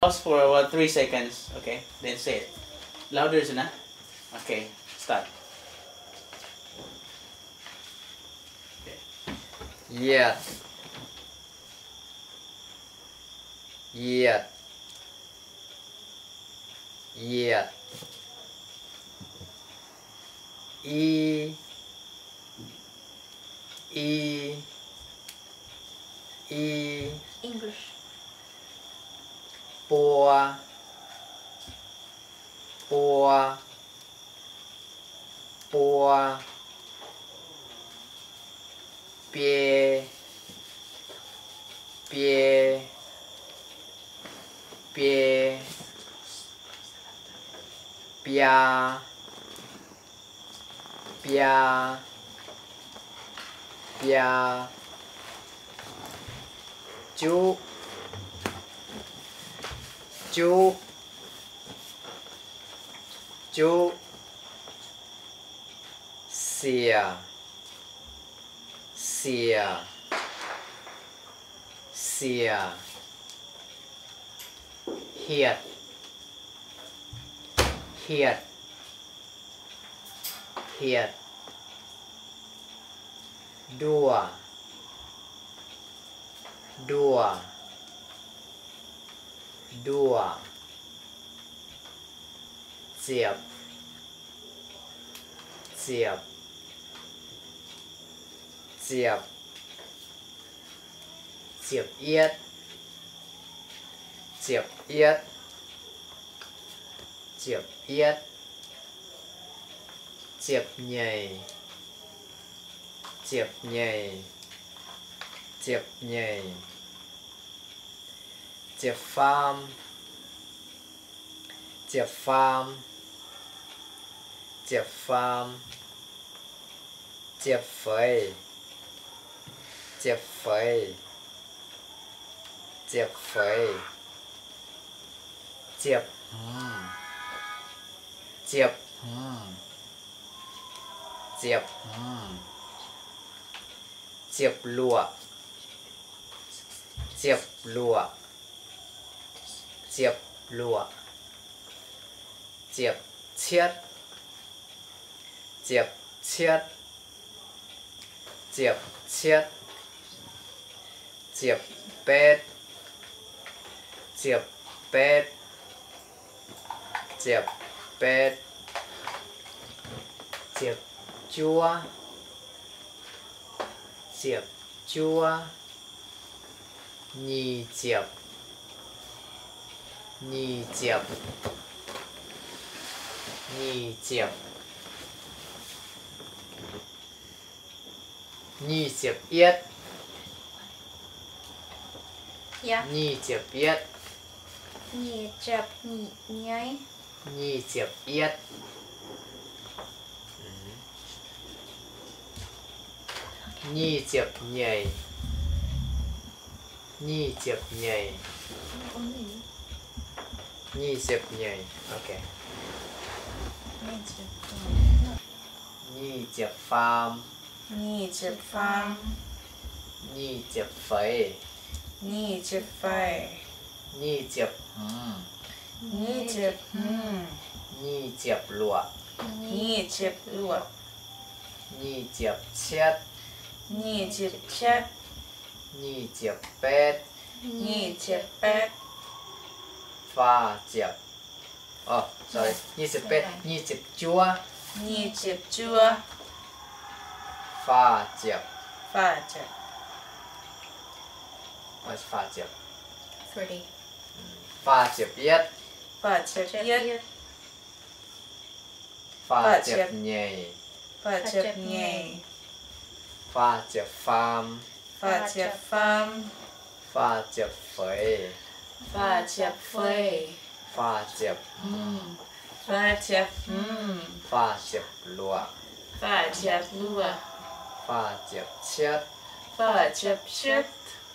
Pause for about three seconds. Okay, then say it louder, Zena. Okay, start. Yietc. Yietc. Yietc. I. I. I. English. Buo. Buo. Buo. Biei. Biei. Biei. Biaa. Biaa. Biaa. Juqv. Juqv. Juqv. Siec. Siec. Siec. Hietc. Hietc. Hietc. Nduoh. Nduoh. Nduoh. Ziepc. Ziepc. Ziepc. Ziepc yietv. Ziepc yietv. Ziepc yietv. Ziepc nyeic. Ziepc nyeic. Ziepc nyeic. Ziepc faam. Ziepc faam. Ziepc faam. Ziepc feix. Ziepc feix. Ziepc feix. Ziepc hmz. Ziepc hmz. Ziepc hmz. Ziepc luoqc. Ziepc luoqc. Ziepc luoqc. Ziepc cietv. Ziepc cietv. Ziepc cietv. Ziepc betv. Ziepc betv. Ziepc betv. Ziepc juov. Ziepc juov. Nyic ziepc. Nyic ziepc. Nyic ziepc. Nyic ziepc yietv. Nyic ziepc yietv. Nyic ziepc nyeic. Nyic ziepc yietv. Nyic ziepc nyeic. Nyic ziepc nyeic. Nyic ziepc nyeic. Nyic ziepc faam. Nyic ziepc faam. Nyic ziepc feix. Nyic ziepc feix. Nyic ziepc hmz. Nyic ziepc hmz. Nyic ziepc luoqc. Nyic ziepc luoqc. Nyic ziepc cietv. Nyic ziepc cietv. Nyic ziepc betv. Nyic ziepc betv. Faah ziepc. Nyic ziepc betv, nyic ziepc juov. Nyic ziepc juov. Faah ziepc. Faah ziepc. Faah ziepc. Faah ziepc yietv. Faah ziepc yietv. Faah ziepc nyeic. Faah ziepc nyeic. Faah ziepc faam. Faah ziepc faam. Faah ziepc feix. Faah ziepc feix. Faah ziepc hmz. Faah ziepc hmz. Faah ziepc luoqc. Faah ziepc luoqc. Faah ziepc cietv. Faah ziepc cietv.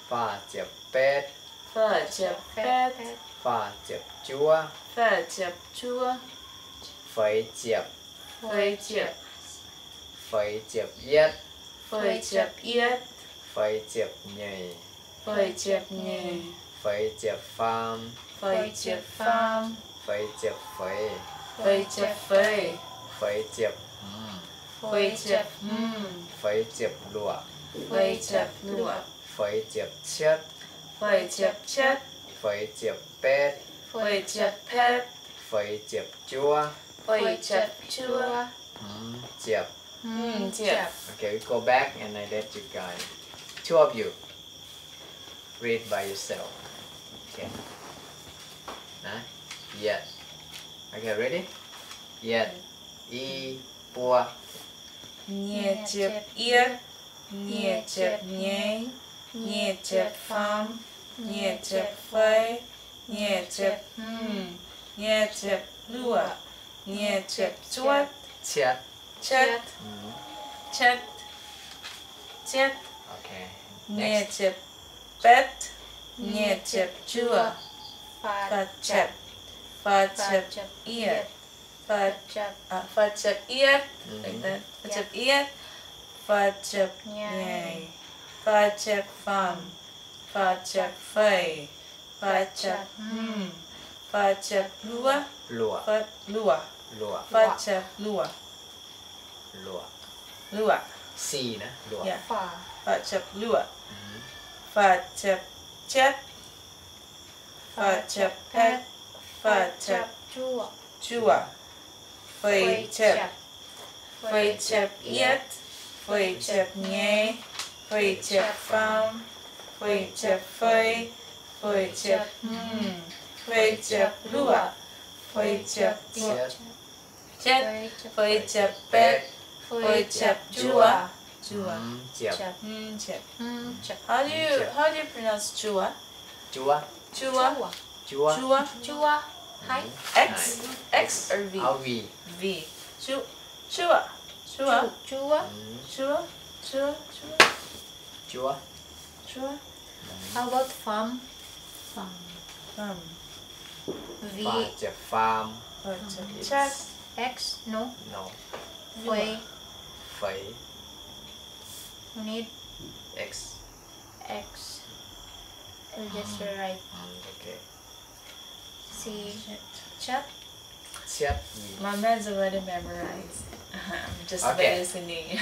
Faah ziepc betv. Faah ziepc betv. Faah ziepc juov. Faah ziepc juov. Feix ziepc. Feix ziepc. Feix ziepc yietv. Feix ziepc yietv. Feix ziepc nyeic. Feix ziepc nyeic. Feix ziepc faam. Feix ziepc faam. Feix ziepc feix. Feix ziepc feix. Feix ziepc hmz. Feix ziepc hmz. Feix ziepc luoqc. Feix ziepc luoqc. Feix ziepc cietv. Feix ziepc cietv. Feix ziepc betv. Feix ziepc betv. Feix ziepc juov. Feix ziepc juov. Hmz ziepc. Hmz ziepc. Okay, we go back and I let you guys. Two of you. Read by yourself. Okay. Naaiv. Yietc. Okay, ready? Yietc, i, buo. Nyic ziepc yietv, nyic ziepc nyeic, nyic ziepc faam, nyic ziepc feix, nyic ziepc hmz, nyic ziepc luoqc, nyic ziepc juov. Cietv. Cietv. Cietv. Cietv. Okay. Nyic ziepc betv, nyic ziepc juov, faah ziepc, faah ziepc yietv, faah ziepc yietv, faah ziepc yietv, faah ziepc nyeic, faah ziepc faam, faah ziepc feix, faah ziepc hmz, faah ziepc luoqc, luoqc, faah ziepc luoqc, luoqc, faah ziepc luoqc, faah ziepc cietv, faah ziepc betv, faah ziepc juov, feix ziepc, feix ziepc yietv, feix ziepc nyeic, feix ziepc faam, feix ziepc feix, feix ziepc hmz, feix ziepc luoqc, feix ziepc cietv, feix ziepc betv, feix ziepc juov. Juov. How do you, how do you pronounce juov? Juov. Juov. Juov. Juov. Juov. X, X or V? V. Juov. Juov. Juov. Juov. Juov. Juov. Juov. Juov. How about faam? Faam. Faam. V. Faam. X, no? No. Feix. Feix. Need X. X. Just right. Okay. See. Cietv. Cietv. My man's already memorized. I'm just listening.